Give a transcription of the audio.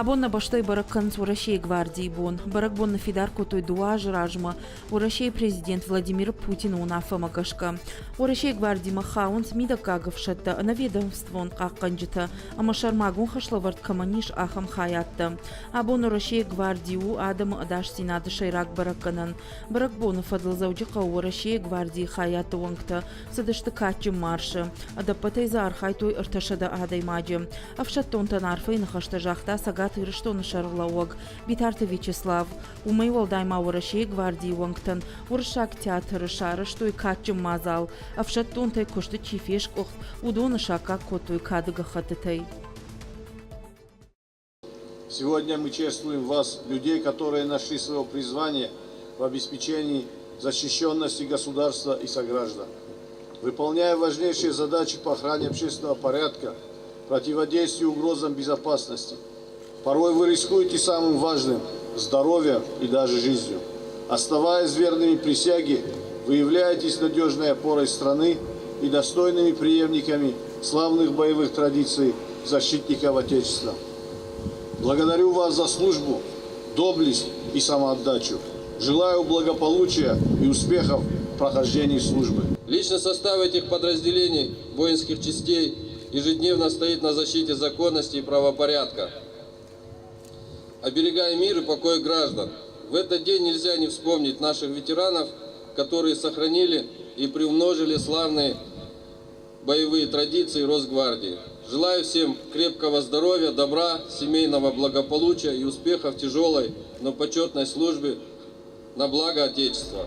Абон нӕ бӕстӕйы бӕрӕг кӕнынц Уӕрӕсейы гвардийы бон. Бӕрӕгбон ныффидар кодтой дыууӕ азы размӕ Уӕрӕсейы президент Владимир Путины уынаффӕмӕ гӕсгӕ. Уӕрӕсейы гвардимӕ хауынц мидӕггаг ӕфсӕдтӕ, ӕнӕведомствон хъахъхъӕнджытӕ ӕмӕ сӕрмагонд хӕслӕвӕрд кӕмӕн ис, ахӕм хайадтӕ. Абон Уӕрӕсейы гварди у адӕмы ӕдасдзинады сӕйраг бӕрӕггӕнӕн. Бӕрӕгбоны фӕдыл Дзӕуджыхъӕуы Уӕрӕсейы гвардийы хайадты уӕнгтӕ цыдысты кадджын маршы. Ӕдӕппӕтӕй дзы архайдтой 300 адӕймаджы. Ӕфсӕддонтӕн арфӕйы ныхӕстӕ загъта Цӕгат Ирыстоны сӕргълӕууӕг Битарты Вячеслав. Уымӕй уӕлдай ма Уӕрӕсейы гвардийы уӕнгтӕн Уырыссаг театры сарӕзтой кадджын мадзал. Ӕфсӕддонтӕй куысты чи фесгуыхт, уыдоны саккаг кодтой кады гӕххӕттытӕй. Сегодня мы чествуем вас, людей, которые нашли свое призвание в обеспечении защищенности государства и сограждан. Выполняя важнейшие задачи по охране общественного порядка, противодействию угрозам безопасности, порой вы рискуете самым важным – здоровьем и даже жизнью. Оставаясь верными присяге, вы являетесь надежной опорой страны и достойными преемниками славных боевых традиций защитников Отечества. Благодарю вас за службу, доблесть и самоотдачу. Желаю благополучия и успехов в прохождении службы. Личный состав этих подразделений воинских частей ежедневно стоит на защите законности и правопорядка, оберегая мир и покой граждан. В этот день нельзя не вспомнить наших ветеранов, которые сохранили и приумножили славные боевые традиции Росгвардии. Желаю всем крепкого здоровья, добра, семейного благополучия и успехов в тяжелой, но почетной службе на благо Отечества.